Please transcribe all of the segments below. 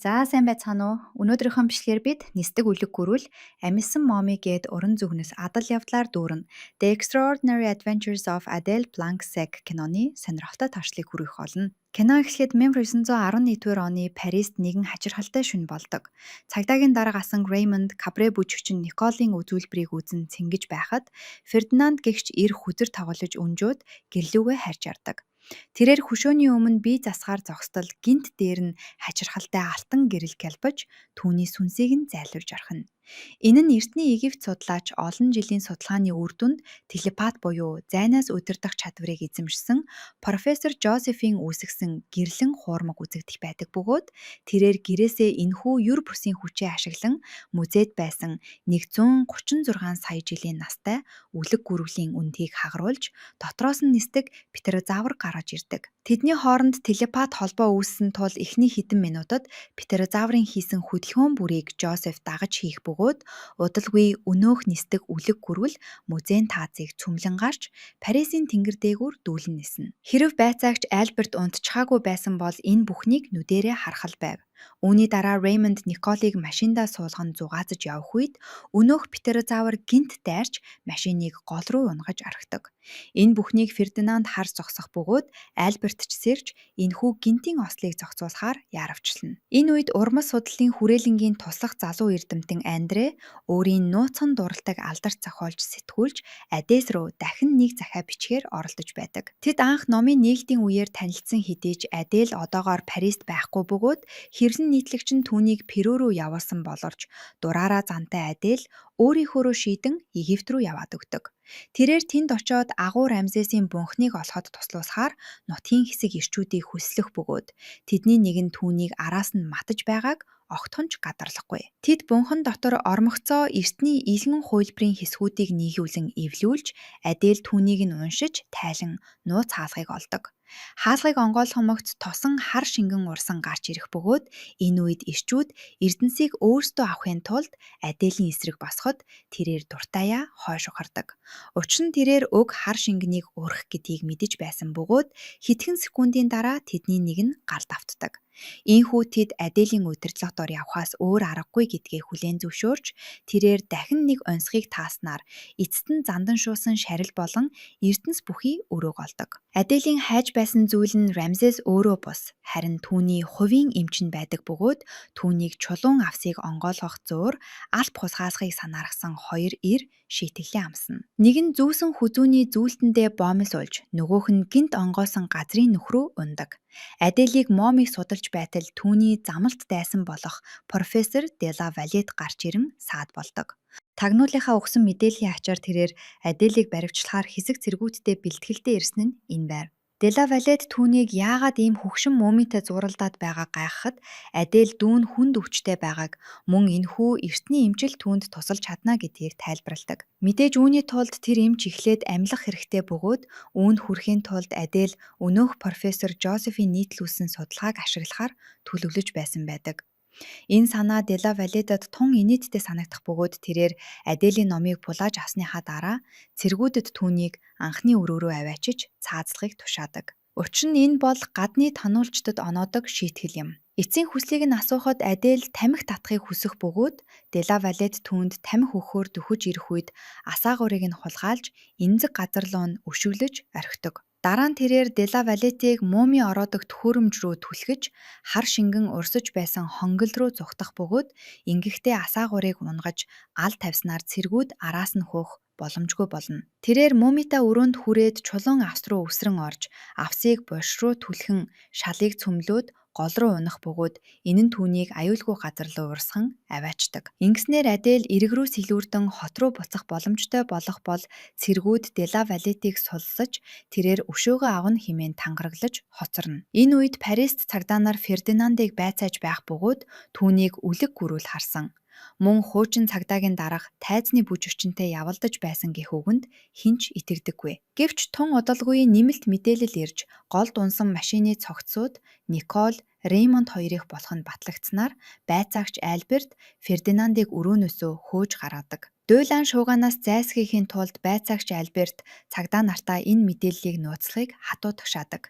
За, сайн байцгаана уу? Өнөөдрийнхөө бичлэгээр бид нисдэг үлэг гүрвэл амилсан Моми гээд уран зөгнөл адал явдлаар дүүрэн The Extraordinary Adventures of Adele Blanc-Sec киноны сонирхолтой тарчлыг хүргэх болно. Кино эхлэхэд 1911 оны Парист нэгэн хачирхалтай шөнө болдог. Цагдаагийн дарга асан Raymond Кабре бүжигчин Николийн үзүүлбэрийг үзэн цэнгэж байхад Фердинанд гэгч эр хөзөр тоглож өнжөөд гэрлүүгээ хайрч явдаг. Тэрээр хөшөөний өмнө бие засахаар зогсдол гэнэт дээр нь хачирхалтай алтан гэрэл гялбаж түүний сүнсийг нь зайлуулж орхино. Энэ нь эртний Египт судлаач олон жилийн судалгааны үр дүнд телепат буюу зайнаас удирдах чадварыг эзэмшсэн профессор Жозефийн үүсгэсэн гэрлэн хуурмаг үзэгдэх байдаг бөгөөд тэрээр гэрээсээ энэхүү ер бусын хүчээ ашиглан музейд байсан 136 сая жилийн настай үлэг гүрвлийн өндөгийг хагаруулж дотроос нь нисдэг птерозавр гаргаж ирдэг. Тэдний хооронд телепат холбоо үүссэн тул эхний хэдэн минутад птерозаврын хийсэн хөдөлгөөн бүрийг Жозеф дагаж хийх бөгөөд удалгүй өнөөх нисдэг үлэг гүрвэл музейн таазыг цөмлөн гарч Парисын тэнгэр дээгүүр дүүлэн ниснэ. Хэрэв байцаагч Альберт унтчихаагүй байсан бол энэ бүхнийг нүдээрээ харах л байв. Үүний дараа Реймонд Николыг машиндаа суулган зугаацаж явах үед өнөөх птерозавр гэнэт дайрч машиныг гол руу унагаж орхидог. Энэ бүхнийг Фердинанд харж зогсох бөгөөд Альберт ч сэрж энэхүү гэнэтийн ослыг зохицуулахаар яарвчлана. Энэ үед урмас судлалын хүрээлэнгийн туслах залуу эрдэмтэн Андре өөрийн нууцхан дуралдаг алдарт зохиолч сэтгүүлч Адес руу дахин нэг захиа бичгээр оролдож байдаг. Тэд анх номын нээлтийн үеэр танилцсан хэдий ч Адел одоогоор Парист байхгүй бөгөөд хэрлэн нийтлэгч нь түүнийг Перу руу явуулсан боловч дураараа зантай Адел өөрийнхөөрөө шийдэн Египт рүү яваад өгдөг. Тэрээр тэнд очоод агуу Рамзесийн бунханыг олоход туслуулахаар нутгийн хэсэг эрчүүдийг хөлслөх бөгөөд тэдний нэг нь түүнийг араас нь матаж байгааг огтхон ч гадарлахгүй. Тэд бунхан дотор ормогцоо эртний илгэн хувилбарын хэсгүүдийг нийгүүлэн эвлүүлж Адел түүнийг нь уншиж тайлан нууц хаалгыг олдог. Хаалгыг онгойлгох тосон хар шингэн урсан гарч ирэх бөгөөд энэ үед эрчүүд эрдэнсийг өөрсдөө авахын тулд Аделийн эсрэг босоход тэрээр дуртайяа хойш ухардаг. Учир нь тэрээр уг хар шингэнийг урах гэдгийг мэдэж байсан бөгөөд хэдхэн секундын дараа тэдний нэг нь галд автдаг. Ийнхүү тэд Аделийн удирдлага дор явахаас өөр аргагүй гэдгээ хүлээн зөвшөөрч тэрээр дахин нэг оньсхыг тааснаар эцэст нь зандан шуусан шарил болон эрдэнэс бүхий өрөөг олдог. Аделийн хайж байсан зүйл нь Рамзес өөрөө бус, харин түүний хувийн эмч нь байдаг бөгөөд түүнийг чулуун авсыг онгойлгох зуур алп хулгайлахыг санаархсан хоёр эр шийтгэлээ амсна. Нэг нь зүүсэн хүзүүний зүүлтэндээ боомлуулж, нөгөөх нь гэнэт онгойлсон газрын нүх рүү унадаг. Аделийг момыг судалж байтал түүний замалт дайсан болох профессор Дела Валет гарч ирэн саад болдог. Тагнуулынхаа өгсөн мэдээллийн ачаар тэрээр Аделийг баривчлахаар хэсэг цэргүүдтэй бэлтгэлтэй ирсэн нь энэ байв. Дела Валет түүнийг яагаад ийм хөгшин мумитэй зууралдаад байгааг гайхахад Адель дүү нь хүнд өвчтэй байгааг, мөн энэхүү эртний эмч л түүнд тусалж чадна гэдгийг тайлбарладаг. Мэдээж үүний тулд тэр эмч эхлээд амьлах хэрэгтэй бөгөөд үүнд хүрэхийн тулд Адель өнөөх профессор Жозефийн нийтлүүлсэн судалгааг ашиглахаар төлөвлөж байсан байдаг. Энэ санаа Дела Валедад тун инээдтэй санагдах бөгөөд тэрээр Аделийн номыг булааж авсныхаа дараа цэргүүдэд түүнийг анхны өрөө рүү аваачиж цаазлахыг тушаадаг. Учир нь энэ бол гадны тануулчдад оноодог шийтгэл юм. Эцсийн хүслийг нь асуухад Адель тамхи татахыг хүсэх бөгөөд Дела Валет түүнд тамхи өгөхөөр дөхөж ирэх үед асаагуурыг нь хулгайлж эмзэг газар руу нь өшиглөж орхидог. Дараа нь тэрээр Дела Валетыг муми ороодог төхөөрөмж рүү түлхэж хар шингэн урсаж байсан хонгил руу зугтах бөгөөд ингэхдээ асаагуурыг унагаж ал тавьснаар цэргүүд араас нь хөөх боломжгүй болно. Тэрээр мумитай өрөөнд хүрээд чулуун авс руу өсрөн орж авсыг булш руу түлхэн шалыг цөмлөөд гол руу унах бөгөөд энэ нь түүнийг аюулгүй газар руу урсган аваачдаг. Ингэснээр Адель эрэг рүү сэлүүрдэн хот руу буцах боломжтой болох бол цэргүүд Дела Валетыг суллаж тэрээр өшөөгөө авна хэмээн тангараглаж хоцорно. Энэ үед Парист цагдаа нар Фердинандыг байцааж байх бөгөөд түүнийг үлэг гүрвэл харсан. Мөн хуучин цагдаагийн дарга тайзны бүжигчинтэй явалдаж байсан гэх үгэнд хэн ч итгэдэггүй. Гэвч тун удалгүй нэмэлт мэдээлэл ирж голд унсан машины цогцсууд Никол, Реймонд хоёрых болох нь батлагдсанаар байцаагч Альберт Фердинандыг өрөөнөөсөө хөөж гаргадаг. Дуйлан шуугаанаас зайлсхийхийн тулд байцаагч Альберт цагдаа нартаа энэ мэдээллийг нууцлахыг хатуу тагшаадаг.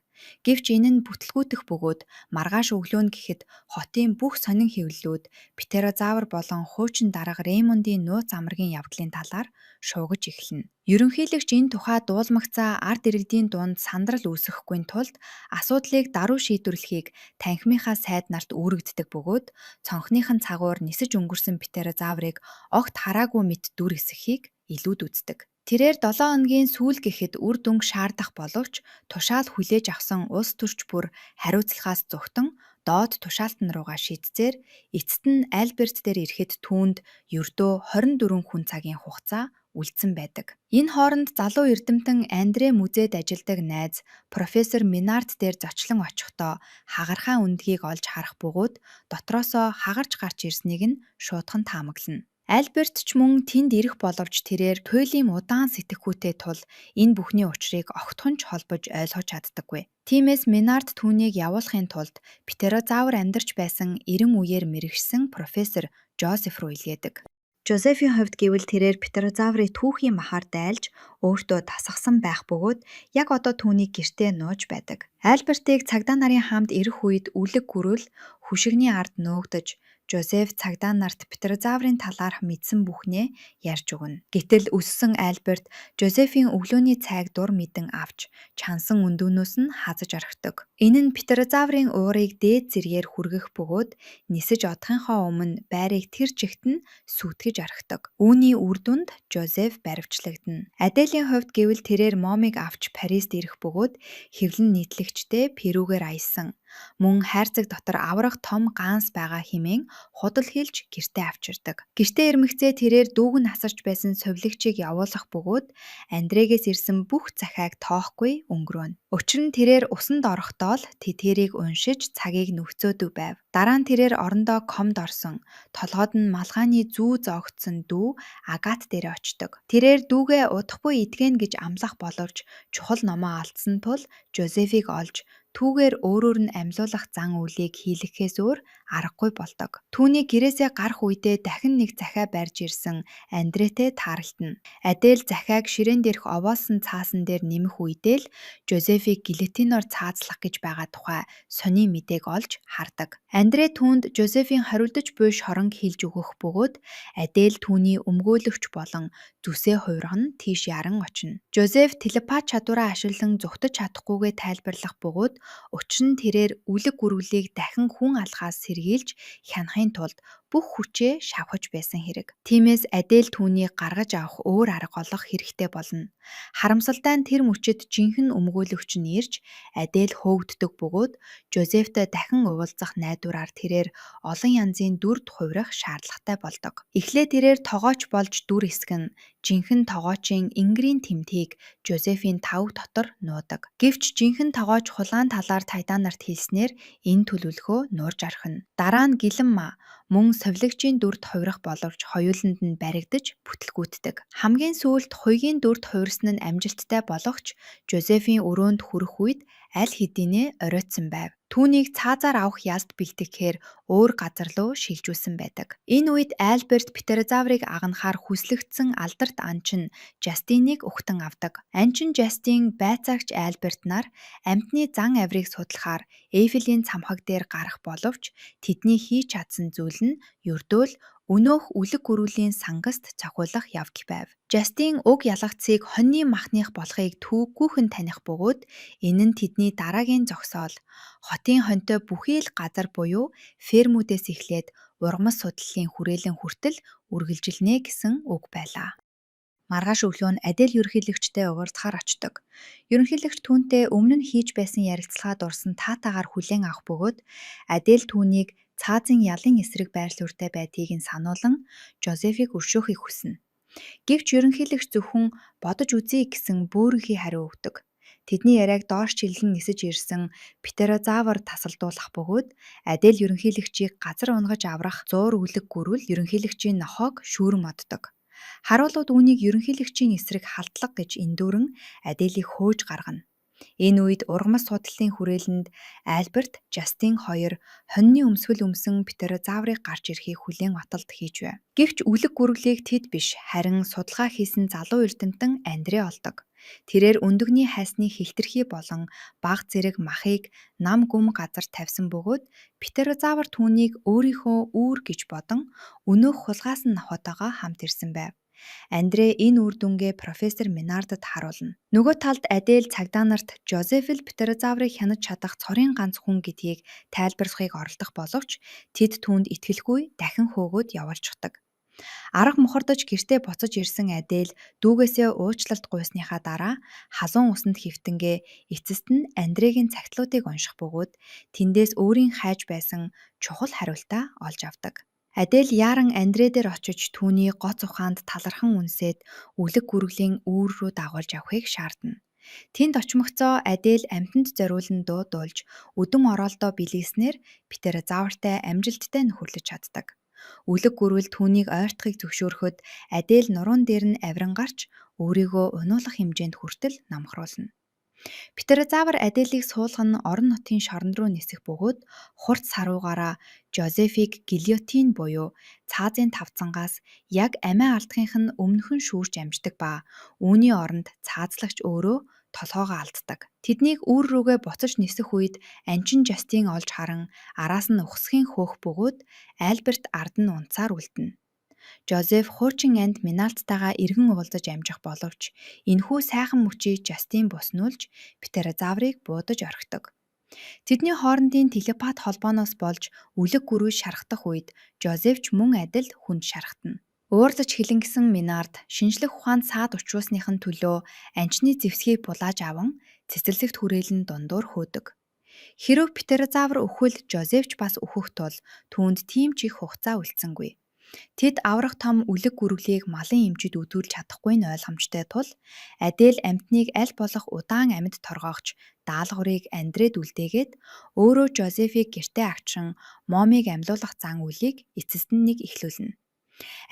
Гэвч энэ нь бүтэлгүйтэх бөгөөд маргааш өглөө нь гэхэд хотын бүх сонин хэвлэлүүд птерозавр болон хуучин дарга Реймондын нууц амаргийн явдлын талаар шуугиж эхэлнэ. Ерөнхийлөгч энэ тухай дуулмагцаа ард иргэдийн дунд сандрал үүсгэхгүй тулд асуудлыг даруй шийдвэрлэхийг танхимынхаа сайд нарт үүрэгддэг бөгөөд цонхных нь цагуур нисэж өнгөрсөн птерозаврыг огт хараагүй мэт дүр эсэхийг илүүд үздэг. Тэрээр 7 хоногийн сүүл гэхэд үр дүнг шаардах боловч тушаал хүлээж авсан улс төрч бүр хариуцлагаас зугтан доод тушаалтан руугаа шидсээр эцэст нь Альберт дээр ирэхэд түүнд ердөө 24 хүн цагийн хугацаа үлдсэн байдаг. Энэ хооронд залуу эрдэмтэн Андре музейд ажилладаг найз профессор Минард дээр зочлон очихдоо хагархай өндгийг олж харах бөгөөд дотроосоо хагарч гарч ирснийг нь шуудхан таамаглана. Альберт ч мөн тэнд ирэх боловч тэрээр туйлын удаан сэтгэхүйтэй тул энэ бүхний учрыг огтхон ч холбож ойлгож чаддаггүй. Тиймээс Минард түүнийг явуулахын тулд птерозавр амьдарч байсан эрен үеэр мэргэшсэн профессор Жозеф руу илгээдэг. Жозефийн хувьд гэвэл тэрээр птерозаврыг түүхийн махаар дайлж өөртөө тасгасан байх бөгөөд яг одоо түүнийг гэртээ нууж байдаг. Альбертыг цагдаа нарын хамт ирэх үед үлэг гүрвэл хөшигний ард нөөгдөж Жозеф цагдаа нарт птерозаврын талаарх мэдсэн бүхнээ ярьж өгнө. Гэтэл өссөн Альберт Жозефийн өглөөний цайг дур мэдэн авч чансан өндөгнөөс нь хазаж орхидог. Энэ нь птерозаврын уурыг дээд зэргээр хүргэх бөгөөд нисэж одохынхоо өмнө байрыг тэр чигт нь сүйтгэж орхидог. Үүний үр дүнд Жозеф баривчлагдана. Аделийн хувьд гэвэл тэрээр Момыг авч Парист ирэх бөгөөд хэвлэн нийтлэгчтэй Перүгээр аялсан. Мөн хайрцаг дотор аварга том ганс байгаа хэмээн худал хэлж гэртээ авчирдаг. Гэртээ ирмэгцээ тэрээр дүүг нь асарч байсан сувилагчийг явуулах бөгөөд Андрегээс ирсэн бүх захиаг тоохгүй өнгөрөөнө. Учир нь тэрээр усанд орохдоо л тэдгээрийг уншиж цагийг нөхцөөдөг байв. Дараа нь тэрээр орондоо комд орсон. Толгойд нь малгайны зүү зоогдсон дүү Агат дээрээ очдог. Тэрээр дүүгээ удахгүй эдгэнэ гэж амлах боловч чухал номоо алдсан тул Жозефийг олж түүгээр өөрөөр нь амьлуулах зан үйлийг хийлгэхээс өөр аргагүй болдог. Түүний гэрээсээ гарах үедээ дахин нэг захиа барьж ирсэн Андретэй тааралдана. Адель захиаг ширээн дээрх овоолсон цаасан дээр нэмэх үедээ л Жозефийг гильотиноор цаазлах гэж байгаа тухай сони мэдээг олж хардаг. Андре түүнд Жозефийн хориглож буй шоронг хэлж өгөх бөгөөд Адель түүний өмгөөлөгч болон зүсээ хувирган тийш яран очино. Жозеф телепат чадвараа ашиглан зугтаж чадахгүйгээ тайлбарлах бөгөөд учир нь тэрээр үлэг гүрвлийг дахин хүн алхаас сэргийлж хянахын тулд бүх хүчээ шавхаж байсан хэрэг. Тиймээс Адель түүнийг гаргаж авах өөр арга олох хэрэгтэй болно. Харамсалтай нь тэр мөчид жинхэнэ өмгөөлөгч нь ирж Адель хөөгддөг бөгөөд Жозефтэй дахин уулзах найдвараар тэрээр олон янзын дүрд хувирах шаардлагатай болдог. Эхлээд тэрээр тогооч болж дүр эсгэн жинхэнэ тогоочийн энгэрийн тэмдгийг Жозефийн тавг дотор нуудаг. Гэвч жинхэнэ тогооч хулаан талаар цагдаа нарт хэлснээр энэ төлөвлөгөө нуурж орхино. Дараа нь Гэлэн ма мөн сувилагчийн дүрд хувирах боловч хоёуланд нь баригдаж бүтэлгүйтдэг. Хамгийн сүүлд хуйгийн дүрд хувирсан нь амжилттай болохч Жозефийн өрөөнд хүрэх үед аль хэдийнэ оройтсон байв. Түүнийг цаазаар авах ялд бэлтгэхээр өөр газар руу шилжүүлсэн байдаг. Энэ үед Альберт птерозаврыг агнахаар хүслэгдсэн алдарт анчин Жастиныг угтан авдаг. Анчин Жастин байцаагч Альберт нар амьтны зан авирыг судлахаар Эйфелийн цамхаг дээр гарах боловч тэдний хийж чадсан зүйл нь ердөө л өнөөх үлэг гөрүүлийн сангаст цохиулах явдал байв. Жастин уг ялгацыг хоньны махных болохыг түүггүйхэн таних бөгөөд энэ нь тэдний дараагийн зогсоол хотын хоньтой бүхий л газар буюу фермүүдээс эхлээд ургамал судлалын хүрээлэн хүртэл үргэлжилнэ гэсэн үг байлаа. Маргааш өглөө нь Адель ерөнхийлөгчтэй уулзахаар очдог. Ерөнхийлөгч түүнтэй өмнө нь хийж байсан ярилцлагаа дурсан таатаагаар хүлээн авах бөгөөд Адель түүнийг цаазын ялын эсрэг байр суурьтай байдгийг нь сануулан Жозефийг өршөөхийг хүснэ. Гэвч ерөнхийлөгч зөвхөн бодож үзье гэсэн бөөрөнхий хариу өгдөг. Тэдний яриаг доош чиглэн нисэж ирсэн птерозавр тасалдуулах бөгөөд Адель ерөнхийлөгчийг газар унгаж аврах зуур үлэг гүрвэл ерөнхийлөгчийн нохойг шүүрэн моддог. Харуулууд үүнийг ерөнхийлөгчийн эсрэг халдлага гэж эндүүрэн Аделийг хөөж гаргана. Энэ үед ургамал судлалын хүрээлэнд Альберт, Жастин хоёр хонины өмсгөл өмсөн птерозаврыг гарч ирэхийг хүлээн отолд хийж байв. Гэвч үлэг гүргэлийг тэд биш, харин судалгаа хийсэн залуу эрдэмтэн Андре олдог. Тэрээр өндөгний хайсны хэлтэрхий болон бага зэрэг махыг нам гүм газар тавьсан бөгөөд птерозавр түүнийг өөрийнхөө үүр гэж бодон өнөөх хулгайсан нохойтойгоо хамт ирсэн байв. Андре энэ үр дүнгээ профессор Менардад харуулна. Нөгөө талд Адель цагдаа нарт Жозеф л птерозаврыг хянаж чадах цорын ганц хүн гэдгийг тайлбарлахыг оролдох боловч тэд түүнд итгэлгүй дахин хөөгөөд явуулчихдаг. Арга мухардаж гэртээ буцаж ирсэн Адель дүүгээсээ уучлалт гуйсныхаа дараа халуун усанд хэвтэнгээ эцэст нь Андрегийн цагтлуудыг унших бөгөөд тэндээс өөрийн хайж байсан чухал хариултаа олж авдаг. Адель яаран Андре дээр очиж түүний гоц ухаанд талархан үнсээд үлэг гүргэлийн үүр рүү дагуулж явахыг шаардна. Тэнд очмогцоо Адель амьтанд зориулан дуу дуулж үдэн ороолдоо бэлгэснээр птерозавртай амжилттай нөхөрлөж чаддаг. Үлэг гүрвэл түүнийг ойртохыг зөвшөөрөхөд Адель нуруун дээр нь авиран гарч өөрийгөө унуулах хэмжээнд хүртэл намхруулна. Птерозавр Аделийг суулган орон нутгийн шорон руу нисэх бөгөөд хурц саруугаараа Жозефийг гильотин буюу цаазын тавцангаас яг амиа алдахынх нь өмнөхөн шүүрч амждаг ба үүний оронд цаазлагч өөрөө толгойгоо алддаг. Тэднийг үүр рүүгээ буцаж нисэх үед Анчин Жастин олж харан араас нь ухасхийн хөөх бөгөөд Альберт ард нь унтсаар үлдэнэ. Жозеф хуучин анд Миналттайгаа эргэн уулзаж амжих боловч энэхүү сайхан мөчийг Жастин буснуулж птерозаврыг буудаж орхидог. Тэдний хоорондын телепат холбооноос болж үлэг гүрвэл шархтах үед Жозеф ч мөн адил хүнд шархтана. Уурлаж хилэнгисэн Минард шинжлэх ухаанд саад учруулсных нь төлөө анчны зэвсгийг булааж аван цэцэрлэгт хүрээлэн дундуур хөөдөг. Хэрэв птерозавр үхвэл Жозеф ч бас үхэх тул түүнд тийм ч их хугацаа үлдсэнгүй. Тэд аврах том үлэг гүргэлийг малын эмчид үзүүлж чадахгүй нь ойлгомжтой тул Адель амьтныг аль болох удаан амьд торгоогч даалгаврыг Андред үлдээгээд өөрөө Жозефийг гэртээ авчран Момыг амьлуулах зан үйлийг эцэст нь нэг эхлүүлнэ.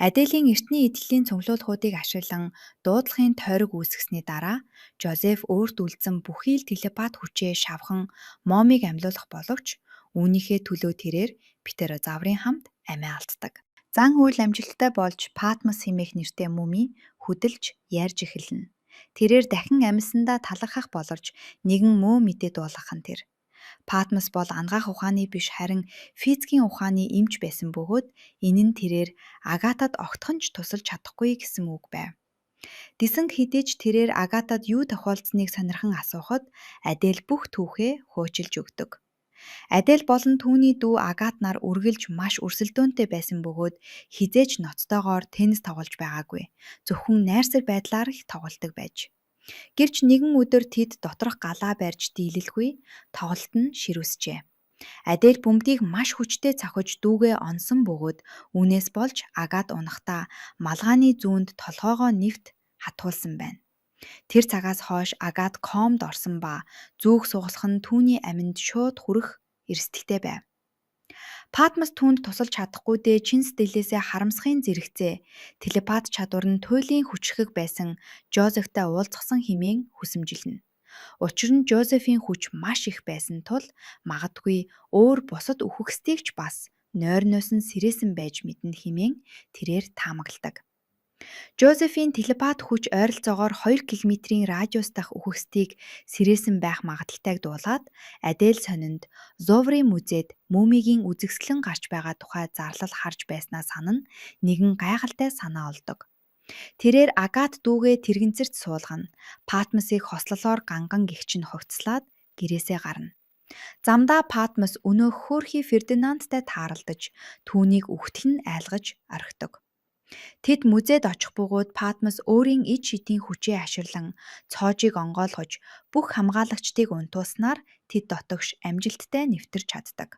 Аделийн эртний эдлэлийн цуглуулгуудыг ашиглан дуудлагын тойрог үүсгэсний дараа Жозеф өөрт үлдсэн бүхий л телепат хүчээ шавхан Момыг амьлуулах боловч үүнийхээ төлөө тэрээр птерозаврын хамт амиа алддаг. Зан үйл амжилттай болж Патмос хэмээх нэртэй мумий хөдөлж ярьж эхэлнэ. Тэрээр дахин амьсандаа талархах боловч нэгэн муу мэдээ дуулгах нь тэр. Патмос бол анагаах ухааны биш харин физикийн ухааны эмч байсан бөгөөд энэ нь тэрээр Агатад огтхон ч тусалж чадахгүй гэсэн үг байв. Дисэн хэдий ч тэрээр Агатад юу тохиолдсныг сонирхон асуухад Адель бүх түүхээ хуучилж өгдөг. Адель болон түүний дүү Агат нар үргэлж маш өрсөлдөөнтэй байсан бөгөөд хэзээ ч ноцтойгоор теннис тоглож байгаагүй. Зөвхөн найрсаг байдлаар их тоглодог байж. Гэвч нэгэн өдөр тэд доторх галаа барьж дийлэлгүй тоглолт нь ширүүсжээ. Адель бөмбөгийг маш хүчтэй цохиж дүүгээ онсон бөгөөд үүнээс болж Агат унахдаа малгааны зүүнд толгойгоо нэвт хатгуулсан байна. Тэр цагаас хойш Агат комд орсон ба зүүх сугалах нь түүний аминд шууд хүрэх эрсдэлтэй байв. Патмос түүнд тусалж чадахгүй дээ чин сэтгэлээсээ харамсахын зэрэгцээ телепат чадвар нь туйлын хүчрхэг байсан Жозефтэй уулзсан хэмээн хүсэмжилнэ. Учир нь Жозефийн хүч маш их байсан тул магадгүй өөр бусад үхэгсдийг ч бас нойрноос нь сэрээсэн байж мэднэ хэмээн тэрээр таамагладаг. Жозефийн телепат хүч ойролцоогоор 2 километрийн радиус дахь үхэгсдийг сэрээсэн байх магадлалтайг дуулаад Адель сонинд Луврын музейд мумигийн үзэсгэлэн гарч байгаа тухай зарлал харж байснаа санан нэгэн гайхалтай санаа олдог. Тэрээр Агат дүүгээ тэргэнцэрт суулгана. Патмосыг хослолоор ганган гэгч нь хувцаслаад гэрээсээ гарна. Замдаа Патмос өнөөх хөөрхий Фердинандтай тааралдаж түүнийг үхтэл нь айлгаж орхидог. Тэд музейд очих бөгөөд Патмос өөрийн ид шидийн хүчээ ашиглан цоожийг онгойлгож бүх хамгаалагчдыг унтууснаар тэд дотогш амжилттай нэвтэрч чаддаг.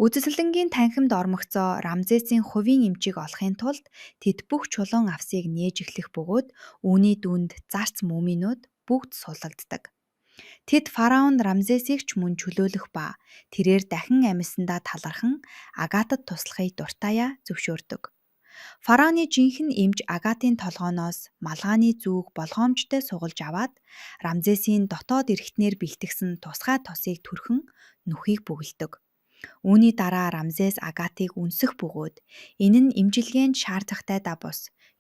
Үзэсгэлэнгийн танхимд ормогцоо Рамзесийн хувийн эмчийг олохын тулд тэд бүх чулуун авсыг нээж эхлэх бөгөөд үүний дүнд зарц муминууд бүгд суллагддаг. Тэд фараон Рамзесийг ч мөн чөлөөлөх ба тэрээр дахин амьсандаа талархан Агатад туслахыг дуртайяа зөвшөөрдөг. Фараоны жинхэнэ эмч Агатын толгойноос малгааны зүүг болгоомжтой сугалж аваад Рамзесийн дотоод эрхтнээр бэлтгэсэн тусгай тосыг түрхэн нүхийг бөглөдөг. Үүний дараа Рамзес Агатыг үнсэх бөгөөд энэ нь эмчилгээнд шаардлагатай да бус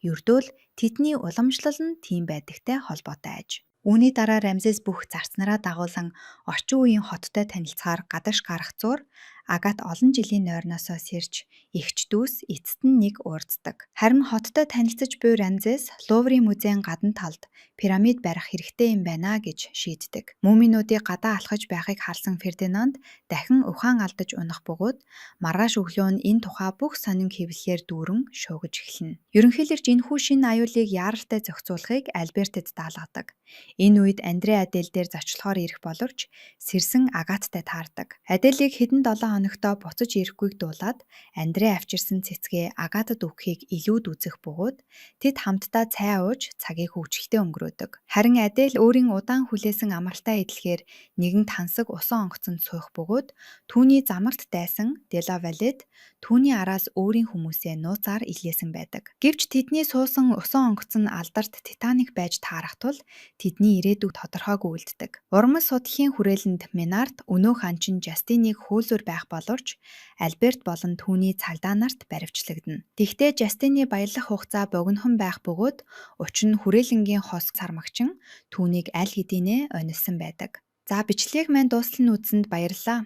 ердөө л тэдний уламжлал нь тийм байдагтай холбоотой аж. Үүний дараа Рамзес бүх зарцнараа дагуулан орчин үеийн хоттой танилцахаар гадагш гарах зуур Агат олон жилийн нойрноосоо сэрж эгч дүүс эцэст нь нэг уулздаг. Харин хоттой танилцаж буй Рамзес Луврын музейн гадна талд пирамид барих хэрэгтэй юм байна гэж шийддэг. Муминуудыг гадаа алхаж байхыг харсан Фердинанд дахин ухаан алдаж унах бөгөөд маргааш өглөө нь энэ тухай бүх сонин хэвлэлээр дүүрэн шуугиж эхэлнэ. Ерөнхийлөгч энэхүү шинэ аюулыг яаралтай зохицуулахыг Альбертэд даалгадаг. Энэ үед Андре Адель дээр зочлохоор ирэх боловч сэрсэн Агаттай таардаг. Аделийг хэдэн 7 хоногтоо буцаж ирэхгүйг дуулаад Андре авчирсан цэцгээ Агатад өгөхийг илүүд үзэх бөгөөд тэд хамтдаа цай ууж цагийг хөгжилтэй өнгөрөөдөг. Харин Адель өөрийн удаан хүлээсэн амралтаа эдлэхээр нэгэн тансаг усан онгоцонд суух бөгөөд түүний замарт дайсан Де ла Валет түүний араас өөрийн хүмүүсээ нууцаар илгээсэн байдаг. Гэвч тэдний суусан усан онгоц нь алдарт Титаник байж таарах тул тэдний ирээдүйг тодорхойгүй үлддэг. Урмас судлалын хүрээлэнд Менард өнөөх анчин Жастиныг хөөлөөр байх боловч Альберт болон түүний цагдаа нарт баривчлагдана. Тэгэхдээ Жастины баялах хугацаа богинохон байх бөгөөд учир нь хүрээлэнгийн хос сармагчин түүнийг аль хэдийнэ онилсон байдаг. За, бичлэг маань дуустал нь үзсэнд баярлалаа.